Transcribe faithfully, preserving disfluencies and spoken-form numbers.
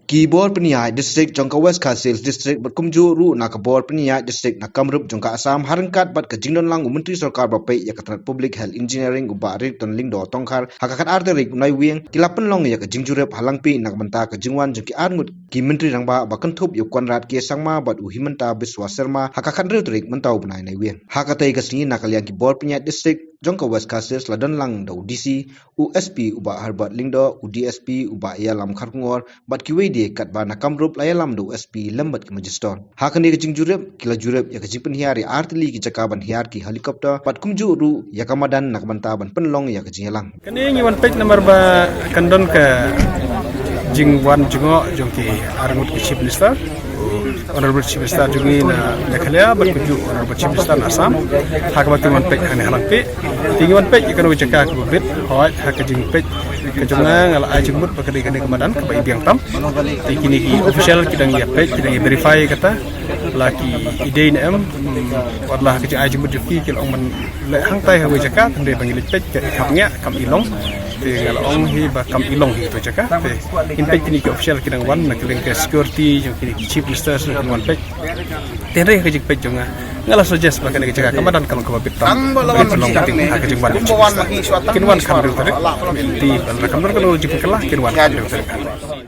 Ki bor pynïaid district jong ka West Khasi Hills District bad kumjuh ruh na ka bor pynïaid district na Kamrup jong ka Assam, ha ryngkat bad ka jingdon lang u Myntri Sorkar ba peit ïa ka tnat Public Health Engineering u Bah Riton Lyngdoh Tongkhar, ha ka khatar tarik u Naiwieng, ki la pynlong ïa ka jingjurip ha Langpih na ka bynta ka jingwan jong ki arngut ki Myntri Rangbah ba kynthup ïa u Conrad K Sangma bad u Himanta Biswa Sarma ha ka khathynriew tarik mynta u bnai Naiwieng. Ha katei ka sngi na ka liang ki bor pynïaid district jong ka West Khasi Hills la don lang da u D C, u S P u Bah Herbert Lyngdoh, u D S P u Bah Ïalam Kharkongor, bad kiwei de, katba na Kamrup la ïalam da u S P lem bad ki magistrate. Ha kane ka jingjurip, ki la jurip ïa ka jingpynhiar ïa ar tylli ki jaka ban hiar ki helicopter, bad kumjuh ruh ïa ka madan na ka bynta ban pynlong ïa ka jingïalang. Kane ngi wan peit namar ba kan don ka jingwan jngoh jong ki arngut ki Chief Minister, Honorable Chief Minister jong ngi na Meghalaya bad kumjuh Honorable Chief Minister na Assam, ha kaba kin wan peit hangne ha Langpih. Te ngi wan peit ïa kano ka jaka kaba bit, hooid ha ka jingpeit ka jong nga, nga la ai jingmut ba ka dei kane ka madan kaba i biang tam. Te kine ki official ki dang ïa peit, ki dang ïa verify ïa kata la ki i dei ne em. Hmm, wat la ka jingai jingmut jong ki, ki la ong ban leh hangtai ha kawei ka jaka, hynrei ba ngi leit peit ka i khapngiah kam i long. Te nga la ong hi ba kam i long hi kato ka jaka. Te ngin peit kine ki official ki dang wan na ka liang ka security jong kine ki Chief Minister, kin wan peit. Te hynrei ha ka jingpeit jong nga, nga la suggest ba kane ka jaka ka madan ka long kaba bit tam. Bit long, te ha ka jingwan jong Chief Minister kin wan khathynriew tarik. Te ban rakam don kano ka jingpynkylla, kin wan khathynriew tarik.